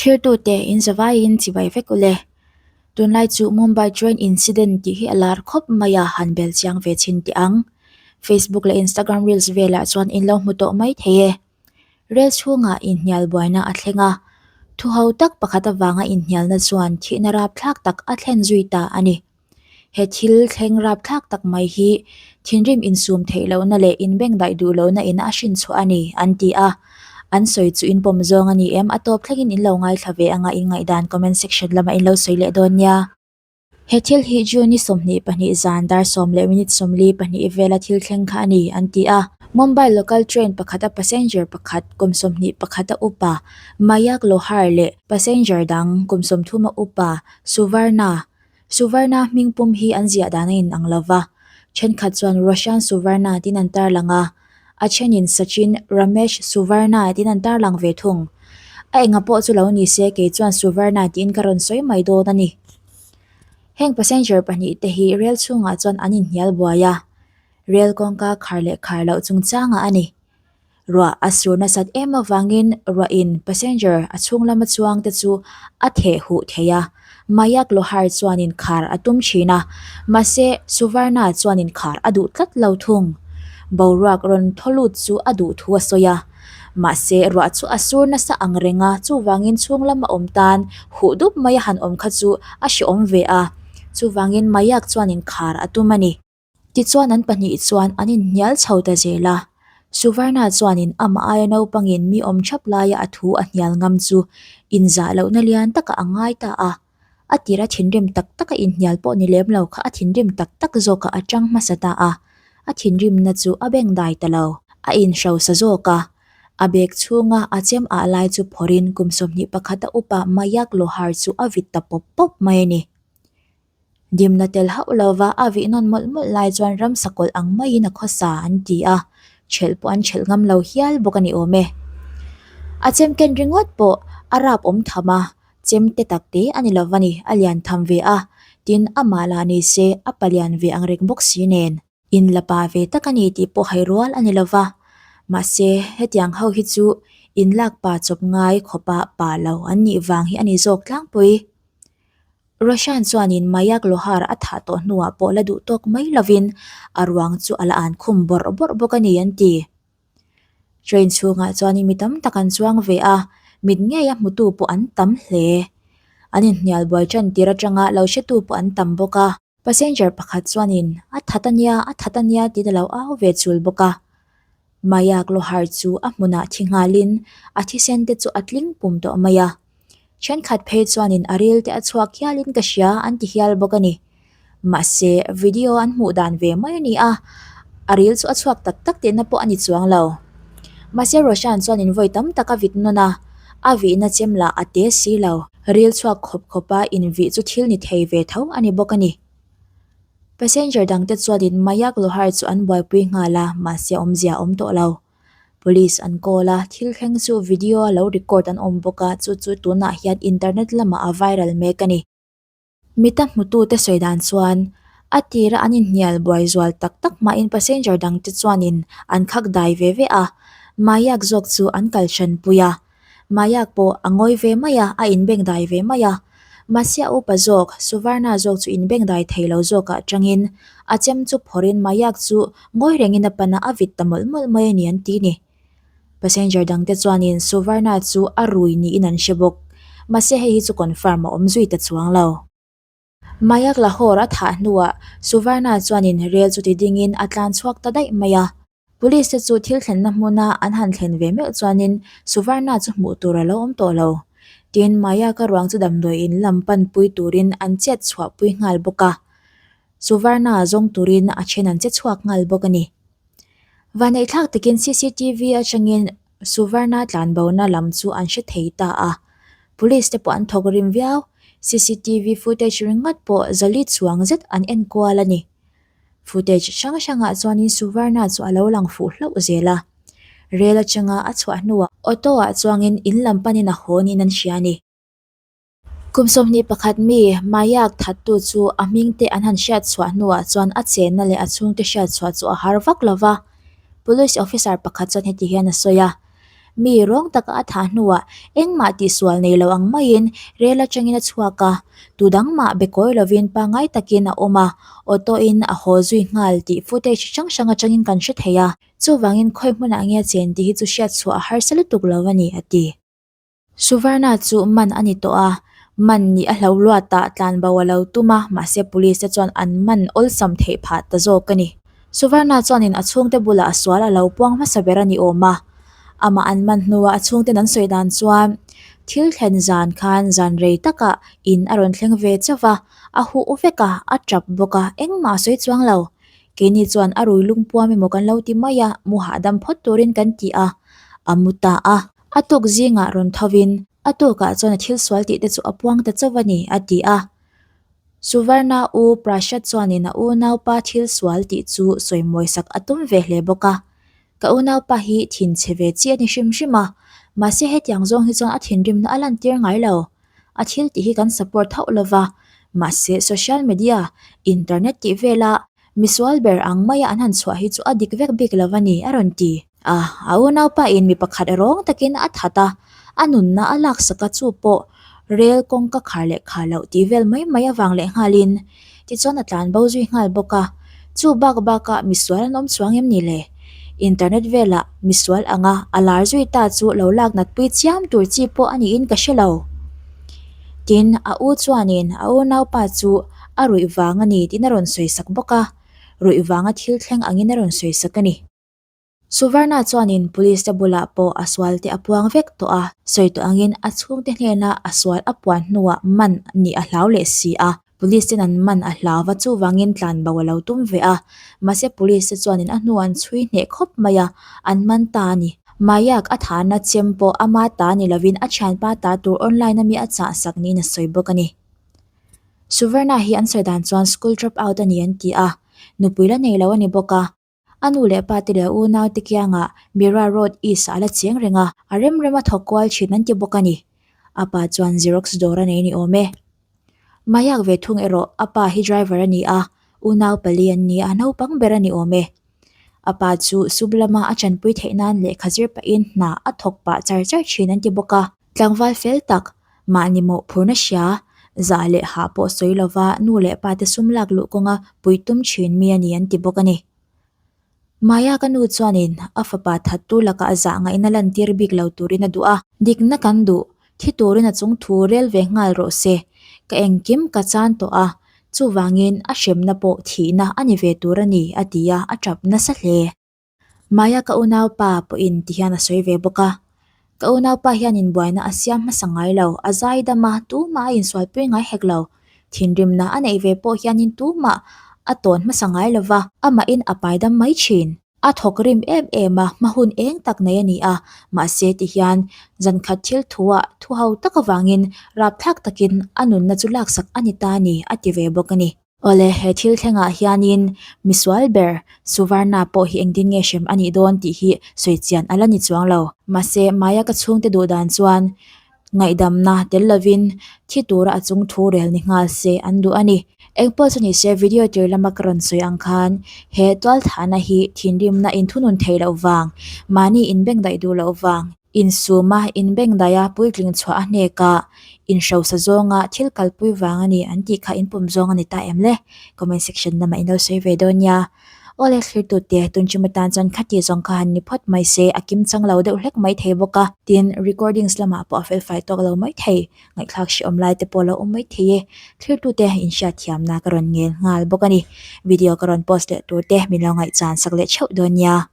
Thlirtute in zavaiin chibai vek ule. Tunlai chu Mumbai train incident tih hi a lar khawp mai a, han bel chiang ve chhin teh ang. Facebook leh Instagram reels velah chuan in lo hmu tawh mai thei e. Rel chhungah inhnial buaina a thleng a, thu ho tak pakhat avanga inhnialna chuan thihna rapthlak tak a thlen zui ta a ni. He thil thleng rapthlak tak mai hi thinrim insum theih lohna leh inbengdaih duh lohna in a hrin chhuah a ni, an ti a. An sawi chu inpawm zawng a ni em? A tawp thlengin in lo ngaithla ve anga inngaihdan comment section lamah in lo sawi leh dawn nia. He thil hi June ni 22 zan dar sawm leh minute 42 vela thil thleng kha a ni, an ti a. Mumbai local train pakhata passenger pakhat kum 21 a upa Mayak Lohar leh passenger dang kum 30 a upa Suvarna Suvarna hming pum hi an ziah dan a inang lo va, thenkhat chuan Roshan Suvarna tiin an tarlang a, a thenin Sachin Ramesh Suvarna tiin an tarlang ve thung. A enga pawh chu lo ni se kei chuan Suvarna tiin ka rawn sawi mai dawn a ni. Heng passenger pahnihte hi rel chhungah chuan an inhnial buai a, rel kawngka khar leh khar loh chungchangah a ni. Ruah a sur nasat em avangin ruahin passenger a chhung lama chuang te chu a theh huh thei a, Mayak Lohar chuanin khar a tum thin a, mahse Suvarna chuanin khar a duh tlat lo thung. Boruak rawn thaw lut chu a duh thu a sawi a, mahse ruah chu a sur nasa ang reng a, chuvangin chhung lama awm tan huh dup mai a han awm kha chu a hrehawm ve a, chuvangin Mayak chuanin khar a tum a ni. Tichuan an pahnih chuan an inhnial chho ta zel a, Suvarna chuanin amah aia naupangin mi awm thap laia a thu a hnial ngam chu inzah lohna lian takah a ngai ta a. A tira thinrim tak taka inhnial pawh ni lem lo kha a thinrim tak tak zawkah a tang hmasa ta a, a thinrimna chu a beng dai ta lo. A inhrosa zawk a, a bag chhunga a chem ah lai chu phawrhin kum 21 a upa Mayak Lohar chu a vit ta pawp pawp mai a ni. Dimna tel hauh lova a vih nawn mawlh mawlh lai chuan ramsa kawlh ang maiin a khawsa an ti a, ṭhelh pawh an ṭhelh ngam lo hial bawk a ni awm e. A chem ken ringawt pawh a rap awm tham a, chem te tak te a ni lova ni, a lian tham ve a, tin amah lah ni se a palian ve ang reng bawk si nen. In la pa ve tak a ni tih pawh hai rual a ni lo va, mahse hetiang ho hi chu in lak pa chawp ngai khawpa pa lo an nih vang hi a ni zawk tlangpui. Roshan chuanin Mayak Lohar a thah tawh hnuah pawh la duh tawk mai lovin a ruang chu a la an khum bawrh bawrh bawk a ni an ti. Train chhungah chuanin mi tam tak an chuang ve a, mit ngeia hmutu pawh an tam hle. An inhnial buai tan tir atanga lo hretu pawh an tam bawk a. Passenger pakhat chuanin a that a nia, a that a nia tiin a lo au ve chul bawk a. Mayak Lohar chu a hmunah thi nghalin a thisen te chu a tling pum tawh mai a. Thenkhat phei chuanin a ril te a chhuak hialin ka hria an ti hial bawk a ni. Mahse, video an hmuh dan ve mai a ni a, a ril chu a chhuak tak tak tihna pawh a ni chuang lo. Mahse, Roshan chuanin vawi tam tak a vit nawn a, a vihna chem lah a te si lo. Ril chhuak khawp khawpa invih chu thil ni thei ve tho a ni bawk a ni. Passenger dangte chuanin Mayak Lohar chu an buaipui nghal a, mahse awmzia a awm tawh lo. Police an call a, thil thleng chu video a lo record an awm bawk a, chu chu tunah hian internet lamah a viral mek a ni. Mita hmutute sawi dan chuan a tira an inhnial buai zual tak tak hmain passenger dangte chuanin an khak dai ve ve a, Mayak zawk chu an kal hranpui a. Mayak pawh a ngawi ve mai a, a inbeng dai ve mai a. Mahse a upa zawk, Suvarna zawk chu inbeng dai thei lo zawkah atangin a chem chu phawrhin Mayak chu ngawi rengin a pan a, a vit ta mawlh mawlh mai a ni an ti ni. Passenger dangte chuanin Suvarna chu a rui niin an hre bawk. Mahse hei hi chu confirm a awm zui ta chuang lo. Mayak Lahore a thah hnuah Suvarna chuanin rel chu ti dingin a tlan chhuak ta daih mai a. Police te chu thil thlenna hmuna an han thlen ve meuh chuanin Suvarna chu hmuh tur a lo awm tawh lo. Tin, Mayaka ruang chu damdawi in lam panpui turin an chet chhuahpui nghal bawk a. Suvarna zawng turin a then an che chhuak nghal bawk a ni. Vaneihthlak takin cctv atangin Suvarna tlanbona lam chu an hre thei ta a. Police te pawh an thawk rim viau. Cctv footage ringawt pawh zali chuang zet an enkual a ni. Footage hrang hrangah chuanin Suvarna chu a lo lang fuh hlauh zel a. Rel atanga a chhuah hnuah auto ah chuangin in lam panin a haw niin an hria a ni. Kum 21 mi Mayak thattu chu a hming te an han hriat chhuah hnuah chuan a chenna leh a chhungte hriat chhuah chu a har vak lo va. Police officer pakhat chuan heti hian a sawi a. Mi rawng taka a thah hnuah engmah tihsual nei lo ang maiin rel atangin a chhuak a, tu dang mah be kawi lovin pangngai takin a awm a, auto in a haw zui nghal tih footage hrang hrang atangin kan hre thei a, chuvangin khawi hmunah nge a chen tih hi chu hriat chhuah a harsa lutuk lo a ni, a ti. Suvarna chu man a ni tawh a, man nih a hlo luat ah tlanbo a lo tum a, mahse police te chuan an man awlsam theih phah ta zawk a ni. Suvarna chuanin a chhungte bulah a sual a lo puang hmasa ber a ni awm a, amah an man hnuah a chhungten an sawi dan chuan thil thlen zan khan zan rei takah in a rawn thleng ve chauh va, a huh vek a, a tap bawk a, engmah a sawi chuang lo. Keini chuan a rui lungpuam emaw kan lo ti mai a, mu hahdam phawt turin kan ti a, a mu ta a. A tuk zingah rawn thovin a tukah chuan a thil sual tih te chu a puang ta chauh a ni, a ti a. Suvarna u Prasad chuanin a unaupa thil sual tih chu sawimawisak a tum ve hle bawk a. Ka unaupa hi thinchhe ve chi a ni hrim hrim a, mahse hetiang zawng hi chuan a thinrimna a lantir ngai lo. A thil tih hi kan support hauh lova, mahse social media, internet tih vela misual ber ang maia an han chhuah hi chu a dik vek bik lo a ni, a rawn ti. A, a unaupa in mi pakhat rawng takin a that a, a nunna a laksak a chu pawh rel kawngka khar leh khar loh tih vel mai mai avang leh nghalin tichuan a tlan bo zui nghal bawk a, chu bak bakah misual an awm chuang em ni le? Internet velah misual anga a lar zui ta chu lo lak nat pui chiam tur chi pawh a niin ka hre lo. Tin, a u chuanin a unaupa chu a ruih vang a ni tiin a rawn sawisak bawk a, ruih vanga thil thleng angin a rawn sawisak a ni. Suvarna chuanin police te bulah pawh a sual te a puang vek tawh a, sawi tawh angin a chhungte hnena a sual a puan hnuah man nih a hlau leh si a, police ten an man a hlau va chuvangin tlanbo a lo tum ve a, mahse police te chuanin a hnu an chhui hneh khawp mai a, an man ta a ni. Mayak a thahna chem pawh ama ta ni lovin a thianpa ta tur online ami a chahsak niin a sawi bawk a ni. Suvarna hi an sawi dan chuan school drop out a ni an ti a, nupui la nei lo a ni bawk a. A nu leh pa te leh a unau te kiangah Mira Road East ah a la cheng reng a, a rem rem a thawk kual thin an ti bawk a ni. A pa chuan Xerox dawr a nei ni awm e. Mayak ve thung erawh a pa hi driver a ni a, unau pali an ni a, naupang ber a ni awm e. A pa chu sub lama a chanpui theih nan lehkha zir pahin hna a thawk pah char char thin an ti bawk a. Tlangval fel tak, mahni mawhphurna hria, zah leh hah pawh sawi lova nu leh pa te sum lak luh kawnga pui tum thin mi a ni an ti bawk a ni. Maya ka nu chuanin a fapa thattu lakah a zah ngaihna lantir bik lo turin a duh a. Dikna kan duh, thi turin a chung thu rel ve nghal rawh se, ka engkim ka chan tawh a, chuvangin a hremna pawh thihna a ni ve tur a ni a ti a, a tap nasa hle. Maya ka unaupa pawhin ti hian a sawi ve bawk a, ka unaupa hianin buaina a siam hmasa ngai lo, a zai dam a, tumah a insualpui ngai hek lo. Thinrimna a neih ve pawh hianin tumah a tawn hmasa ngai lo va, amahin a pai dam mai thin. A thawk rim em em a, hma hun eng tak nei a ni a, mahse ti hian zankhat thil thuah thu ho tak avangin rapthlak takin a nunna chu laksak a ni ta a ni, a ti ve bawk a ni. Awle, he thil thlengah hianin misual ber Suvarna pawh hi engtin nge hrem a nih dawn tih hi sawi chian a la ni chuang lo. Mahse, Maya ka chhungte duh dan chuan ngaihdamna tel lovin thi tura a chung thu rel ni nghal se an duh a ni. Engpawh chu ni se video tir lama ka rawn sawi ang khan he tualthahna hi thinrimna inthunun theih loh vang, mahni inbengdaih duh loh vang, Insuma inbengdaia puitling chhuah a hnek a, inhrosa zawnga thil kalpui vang a ni an tih kha inpawm zawng a ni ta em le? Comment section lamah in lo sawi ve dawn nia. Awle thlirtute, tunchim atan chuan khati zawng kha han ni phawt mai se, a kim chang lo deuh hlek mai thei bawk a. Tin, recordings lamah pawh a felfai tawk lo mai thei, ngaihthlak hrehawm lai te pawh a lo awm mai thei e. Thlirtute inhriatthiamna ka rawn ngel nghal bawk a ni. Video ka rawn post leh tur te min lo ngaihchan sak leh theuh dawn nia.